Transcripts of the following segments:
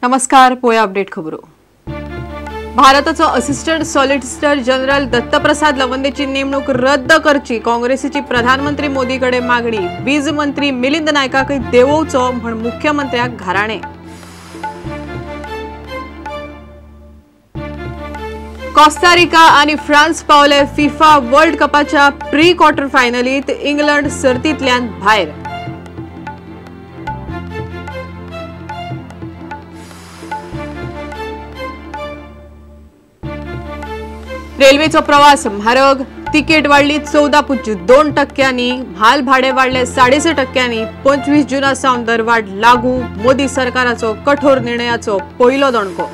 नमस्कार, पोया अपडेट खबरो. भारताचो असिस्टंट सॉलिसिटर जनरल दत्तप्रसाद लवंदेची नेमणूक रद्द करची काँग्रेसीची प्रधानमंत्री मोदीकडे मागणी. वीज मंत्री मिलिंद नायकाकय देवोवचो म्हण मुख्यमंत्र्याक घाराणे. कोस्टारिका आणि फ्रान्स पावले फिफा वर्ल्ड कपाच्या प्री क्वार्टर फायनलीत, इंग्लंड सर्तींतल्यान भायर. रेल्वेचो प्रवास म्हारग, तिकेट वाडली 14.2%, म्हाल भाडे वाडले 6.5%. 25 जुना सावन दरवाढ लागू. मोदी सरकाराचो कठोर निर्णयाचो पयलो दणको.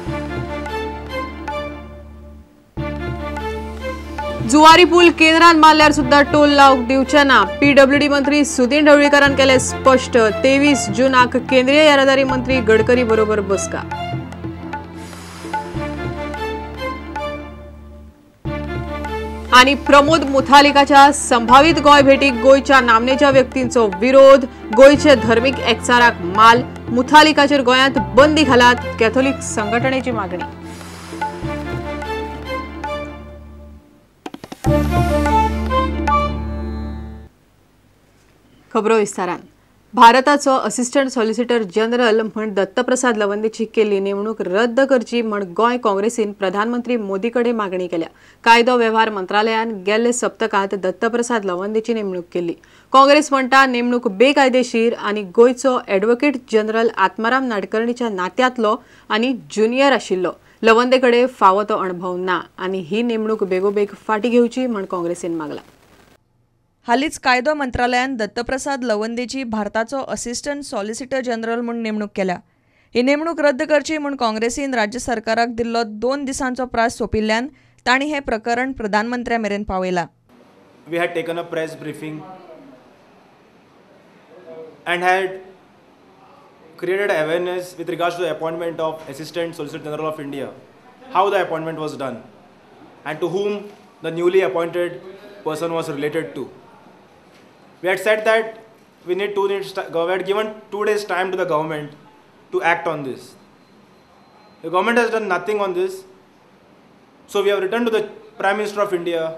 जुवारी पूल केंद्रान मारल्यार सुद्धा टोल लावंक दिवचे ना, पीडब्ल्यूडी मंत्री सुदिन ढवळीकरान केले स्पष्ट. 23 जूनाक केंद्रीय येरादारी मंत्री गडकरी बरोबर बसका. आणि प्रमोद मुथालिकाच्या संभावित गोंय भेटीक गोंयच्या नामनेच्या व्यक्तींचो विरोध. गोंयचे धर्मीक एकचाराक माल, मुथालिकाचेर गोंयांत बंदी घालात, कॅथोलिक संघटनेची मागणी. खबरो विस्तारान. भारताचो असिस्टंट सॉलिसिटर जनरल म्हण दत्तप्रसाद लवंदेची केल्ली नेमणूक रद्द करची म्हण गोंय काँग्रेसीन प्रधानमंत्री मोदीकडे मागणी केल्या. कायदो वेव्हार मंत्रालयान गेल्ले सप्तकांत दत्तप्रसाद लवंदेची नेमणूक केली. काँग्रेस म्हणटा नेमणूक बेकायदेशीर आनी गोंयचो ॲडव्होकेट जनरल आत्माराम नाडकर्णीच्या नात्यांतलो आनी ज्युनियर आशिल्लो. लवंदेकडे फावो तो अणभव ना आनी ही नेमणूक बेगोबेग फाटी घेवची म्हण काँग्रेसीन मागला. हालींच कायदो मंत्रालयान दत्तप्रसाद लवंदेची भारताचो असिस्टंट सॉलिसिटर जनरल म्हूण नेमणूक केल्या. ही नेमणूक रद्द करची म्हूण काँग्रेसीन राज्य सरकाराक दिल्लो 2 दिसांचो प्रास सोंपिल्ल्यान तांणी हें प्रकरण प्रधानमंत्र्या मेरेन पावयलां. We had taken a press briefing and had created awareness with regards to the appointment of Assistant Solicitor General of India, how the appointment was done and to whom the newly appointed person was related to. We had said that we need 2 days, we had given 2 days time to the government to act on this. The government has done nothing on this, so we have written to the Prime Minister of India,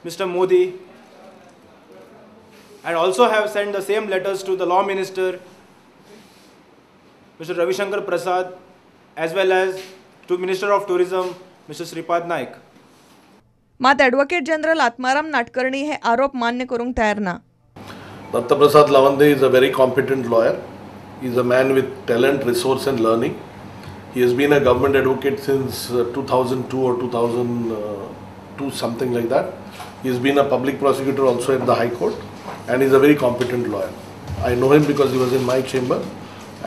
Mr. Modi, and also have sent the same letters to the Law Minister, Mr. Ravi Shankar Prasad, as well as to Minister of Tourism, Mr. Shripad Naik. मात advocate general Atmaram Nadkarni हे आरोप मान्य करूंक तयार ना. Dattaprasad Lavande is a very competent lawyer. He is a man with talent, resource and learning. He has been a government advocate since 2002 or 2002, something like that. He has been a public prosecutor also at the High Court and he is a very competent lawyer. I know him because he was in my chamber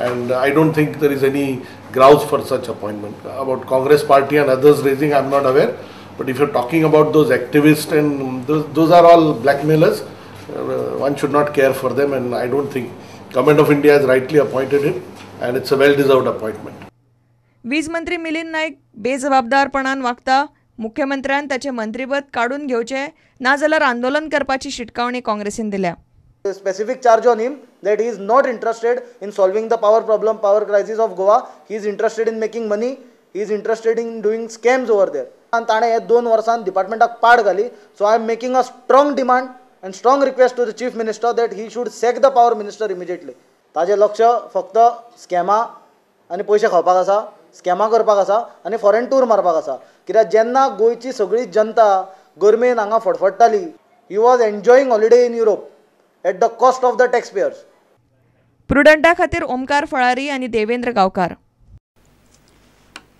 and I don't think there is any grounds for such appointment. About Congress party and others raising, I am not aware. But if you are talking about those activists and those are all blackmailers, one should not care for them, and I don't think Government of India has rightly appointed him and it's a well-deserved appointment. वीज मंत्री मिलिंद नायक बेजबाबदारपणान वागता, मुख्यमंत्र्यान ताचे मंत्रीपद काडून घेवचे ना जाल्यार आंदोलन करपाची शिटकावणी काँग्रेसीन दिल्या. Specific charge on him that he is not interested in solving the power problem, power crisis of Goa. He is interested in making money. He is interested in doing scams over there. आनी ताणें हे 2 वर्सां डिपार्टमेंटाक पाड घाली. So I am making a strong demand and strong request to the Chief Minister that he should sack the power minister immediately. ताजें लक्ष फक्त स्कॅमा आनी पयशे खावपाक आसा, स्कॅमा करपाक आसा आनी फॉरेन टूर मारपाक आसा. कित्याक जेन्ना गोंयची सगळी जनता गरमेन हांगा फडफडटाली, he was enjoying holiday in Europe at the cost of the tax payers. प्रुडंटा खातीर ओमकार फळारी आनी देवेंद्र गांवकार.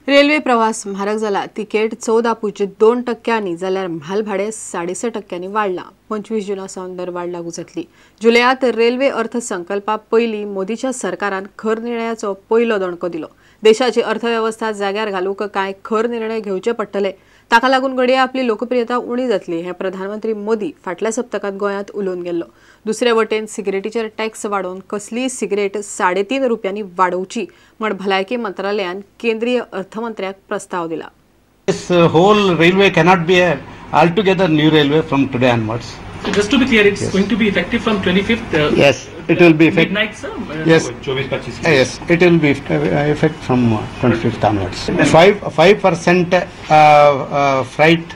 रेल्वे प्रवास म्हारग जाला. तिकेट 14.2% जाल्यार म्हाल भाडे 6.5% वाडला. 25 जुना सावन दरवाढ लागू जातली. जुलयात रेल्वे अर्थसंकल्पा पयलीं मोदीच्या सरकारान खर निर्णयाचो पयलो दणको दिलो. देशाची अर्थवेवस्था जाग्यार घालूंक कांय खर निर्णय घेवचे पडटले. ताका लागून घडये आपली लोकप्रियता उणी जातली हें प्रधानमंत्री मोदी फाटल्या सप्तकांत गोंयांत उलोवन गेल्लो. दुसरे वटेन सिगरेटीचेर टॅक्स वाडोवन कसलीय सिगरेट 3.5 रुपयांनी वाडोवची म्हण भलायकी मंत्रालयान केंद्रीय अर्थमंत्र्याक प्रस्ताव दिला. This whole railway cannot be a altogether new railway from today onwards. So just to be clear, it's going to be effective from 25th. Yes, it will be effective. Midnight, sir. Yes. 24-25. Yes, it will be effect from 25th onwards. 5% freight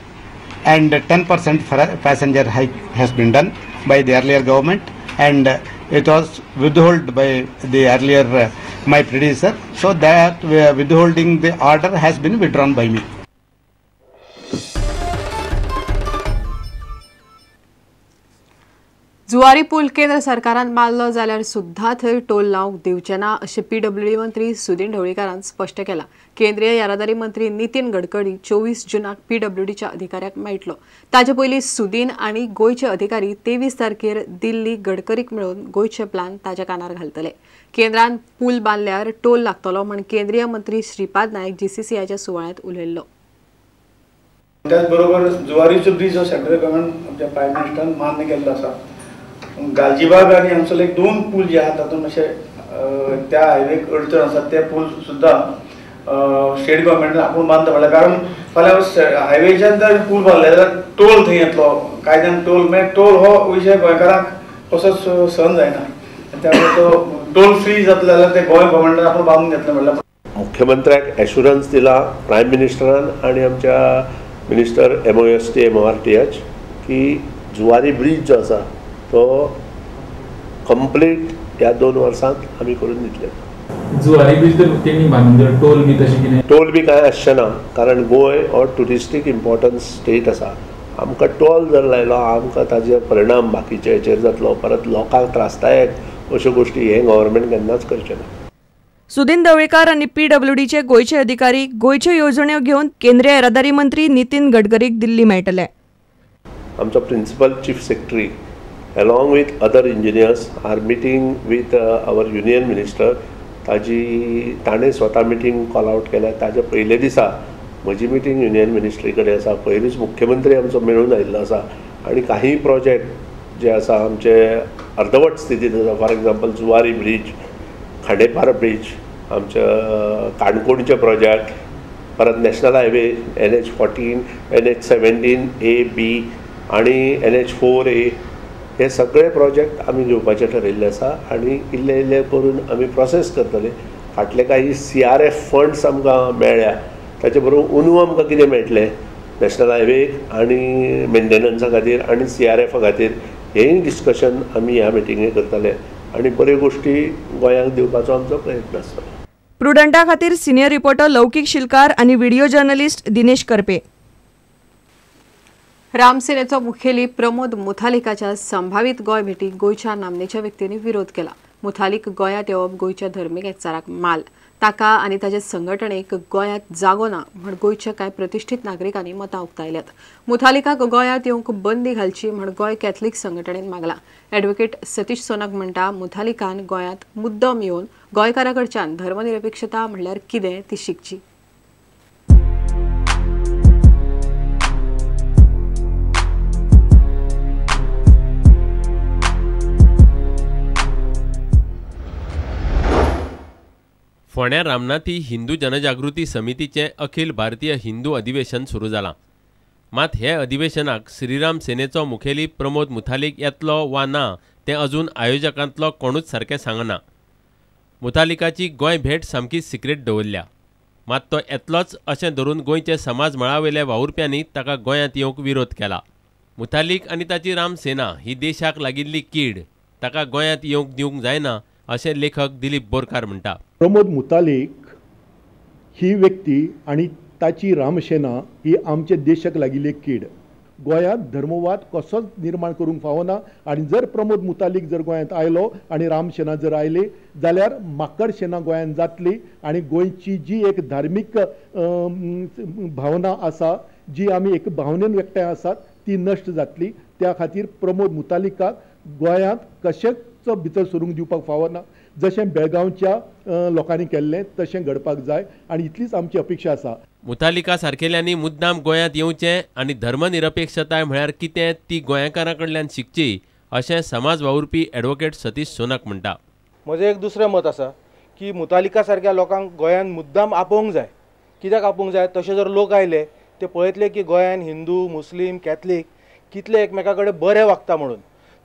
and 10% passenger hike has been done by the earlier government, and it was withheld by the earlier my predecessor. So that withholding the order has been withdrawn by me. Zuari पूल केंद्र सरकारान बांदलो जाल्यार सुद्दां थंय toll लावंक दिवचे ना अशें पीडब्ल्यूडी मंत्री सुदीन ढवळीकारान स्पश्ट केलां. केंद्रीय येरादारी मंत्री नितीन गडकरी 24 जूनाक पीडब्ल्यूडीच्या अधिकाऱ्याक मेळटलो. ताचे पयलीं सुदीन आनी गोंयचे अधिकारी 23 तारखेर दिल्ली गडकरीक मेळून गोंयचे प्लान ताच्या कानार घालतले. केंद्रान पूल बांदल्यार टोल लागतलो म्हण केंद्रीय मंत्री श्रीपाद नायक जीसीसीआयच्या सुवाळ्यांत उलयल्लो. त्याचबरोबर जुवारीचो ब्रीज हो सेंट्रल गव्हर्मेंट आमच्या प्रायम मिनिस्टरान मान्य केल्लो आसा. गालजीबाग आनी हांगसर एक 2 पूल जे आहा तातूंत मातशे त्या हायवेक अडचण आसा, ते पूल सुद्दां स्टेट गव्हर्मेंटान आपूण बांदता म्हणल्यार, कारण फाल्यां हायवेच्यान जर पूल बांदले जाल्यार टोल थंय येतलो, कायद्यान टोल, मागीर टोल हो विशय गोंयकारांक कसोच सहन जायना, त्यामुळे तो टोल फ्री जातलो जाल्यार ते गोंय गव्हर्मेंटान आपूण बांदून घेतलें म्हणल्यार. मुख्यमंत्र्याक एश्युरन्स दिला प्रायम मिनिस्टरान आनी आमच्या मिनिस्टर MOST MORTH की जुवारी ब्रीज जो आसा तो कंप्लीट ह्या 2 वर्सांत आमी करून दितले. जुवारी ब्रीज तर तेणी बांदून जर टोल बी तशें कितें टोल बी कांय आसचें ना, कारण गोंय हो ट्युरिस्टीक इम्पॉर्टन्स स्टेट आसा. आमकां टोल जर लायलो आमकां ताजे परिणाम बाकीचे हेचेर जातलो, परत लोकांक त्रासदायक अश्यो गोश्टी हें गव्हर्मेंट केन्नाच करचें ना. सुदीन ढवळीकार आनी पीडब्ल्यूडीचे गोंयचे अधिकारी गोंयच्यो येवजण्यो घेवन केंद्रीय येरादारी मंत्री नितीन गडकरीक दिल्ली मेळटले. आमचो principal chief secretary along with other engineers are meeting with our union minister. ताजी ताणें स्वता मिटींग कॉल आउट केल्या. ताज्या पयले दिसा म्हजी मिटींग युनियन मिनिस्ट्री कडेन आसा. पयलींच मुख्यमंत्री आमचो मेळून आयिल्लो आसा आनी काही प्रोजेक्ट जे आसा आमचे अर्दवट स्थितींत आसा. For example Zuari bridge, Khandepar bridge, आमच्या काणकोणचे प्रोजेक्ट, परत national highway NH 14, NH 17 A B आनी NH 4A हे सगळे प्रोजेक्ट आमी घेवपाचे ठरयल्ले आसा आनी इल्ले इल्ले करून आमी प्रोसेस करतले. फाटले काही CRF funds आमकां मेळ्ळ्या, ताचे बरोबर अंदू आमकां कितें मेळटलें नॅशनल हायवेक आनी मेंटेनन्सा खातीर आनी CRFा खातीर हेंय डिस्कशन आमी ह्या मिटिंगेक करतले आनी बऱ्यो गोश्टी गोंयांक दिवपाचो आमचो प्रयत्न आसतलो. प्रुडंटा खातीर सिनियर रिपोर्टर लौकीक शिलकार आनी व्हिडिओ जर्नलिस्ट दिनेश करपे. रामसेनेचो मुखेली प्रमोद मुथालिकाच्या संभावित गोंय भेटीक गोंयच्या नामनेच्या व्यक्तींनी विरोध केला. मुथालिक गोंयांत येवप गोंयच्या धर्मीक एकचाराक माल, ताका आनी ताचे संघटणेक गोंयांत जागो ना म्हण गोंयच्या कांय प्रतिष्ठित नागरिकांनी मतां उक्तायल्यात. मुथालिकाक गोंयांत येवंक बंदी घालची म्हण गोंय कॅथलिक संघटणेन मागला. ॲडव्होकेट सतीश सोनक म्हणटा, मुथालिकान गोंयांत मुद्दम येवन गोंयकारां कडच्यान धर्मनिरपेक्षता म्हणल्यार कितें ती शिकची. फोंड्या रामनाथी हिंदू जनजागृती समितीचें अखिल भारतीय हिंदू अधिवेशन सुरू जालां. मात हे अधिवेशनाक श्रीराम सेनेचो मुखेली प्रमोद मुथालिक येतलो वा ना तें अजून आयोजकांतलो कोणूच सारकें सांगना. मुथालिकाची गोंय भेट सामकी सिक्रेट दवरल्या, मात तो येतलोच अशें धरून गोंयचे समाज मळावेल्या वावुरप्यांनी ताका गोंयांत येवंक विरोध केला. मुथालिक आनी ताची रामसेना ही देशाक लागिल्ली कीड, ताका गोंयांत येवंक दिवंक जायना अशें लेखक दिलीप बोरकार म्हणटा. प्रमोद मुतालिक ही व्यक्ती आनी ताची रामसेना ही आमच्या देशाक लागिल्ली कीड. गोंयांत धर्मवाद कसोच निर्माण करूंक फावना आनी जर प्रमोद मुतालिक जर गोंयांत आयलो आनी रामसेना जर आयली जाल्यार माकड सेना गोंयांत जातली आनी गोंयची जी एक धार्मीक भावना आसा, जी आमी एक भावनेन एकठांय आसात, ती नश्ट जातली. त्या खातीर प्रमोद मुतालिकाक गोंयांत कशेंच भितर सरूंक दिवपाक फावना. जशें बेळगांवच्या लोकांनी केल्लें तशें घडपाक जाय आनी इतलीच आमची अपेक्षा आसा. मुतालिका सारकेल्यांनी मुद्दाम गोंयांत येवचें आनी धर्मनिरपेक्षताय म्हळ्यार कितें ती गोंयकारां कडल्यान शिकची अशें समाज वावुरपी ॲडव्होकेट सतीश सोनक म्हणटा. म्हजें एक दुसरें मत आसा की मुतालिका सारक्या लोकांक गोंयांत मुद्दाम आपोवंक जाय. कित्याक आपोवंक जाय? तशें जर लोक आयले ते पळयतले की गोंयांत हिंदू, मुस्लीम, कॅथलीक कितले एकमेका कडेन बरे वागता म्हणून.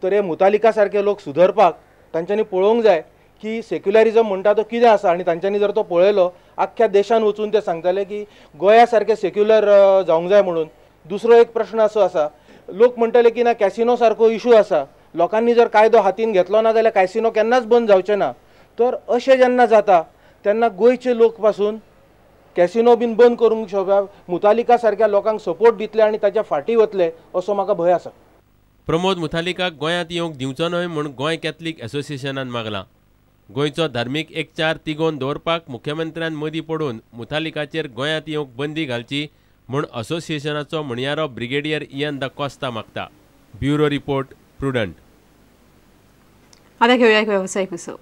तर हे मुतालिका सारके लोक सुदरपाक तांच्यांनी पळोवंक जाय की सेक्युलरिजम म्हणटा तो कितें आसा, आनी तांच्यांनी जर तो पळयलो आख्ख्या देशान वचून ते सांगताले की गोंया सारके सेक्युलर जावंक जाय म्हणून. दुसरो एक प्रश्न असो आसा, लोक म्हणटले की ना कॅसिनो सारको इशू आसा, लोकांनी जर कायदो हातीन घेतलो ना जाल्यार कॅसिनो केन्नाच बंद जावचें ना. तर अशें जेन्ना जाता तेन्ना गोंयचे लोक पासून कॅसिनो बीन बंद करूंक शकता, मुतालिका सारक्या लोकांक सपोर्ट दितले आनी ताच्या फाटीं वतले असो म्हाका भंय आसा. प्रमोद मुथालिकाक गोंयांत येवंक दिवचो न्हय म्हूण गोंय कॅथलीक एसोसिएशनान मागलां. गोंयचो धार्मीक एकचार तिगोवन दवरपाक मुख्यमंत्र्यान मदीं पडून मुथालिकाचेर गोंयांत येवंक बंदी घालची म्हूण असोसिएशनाचो म्हणयारो ब्रिगेडियर इयन the Costa मागता. Bureau report, Prudent. आतां घेवया एक वेवसायीक विसव.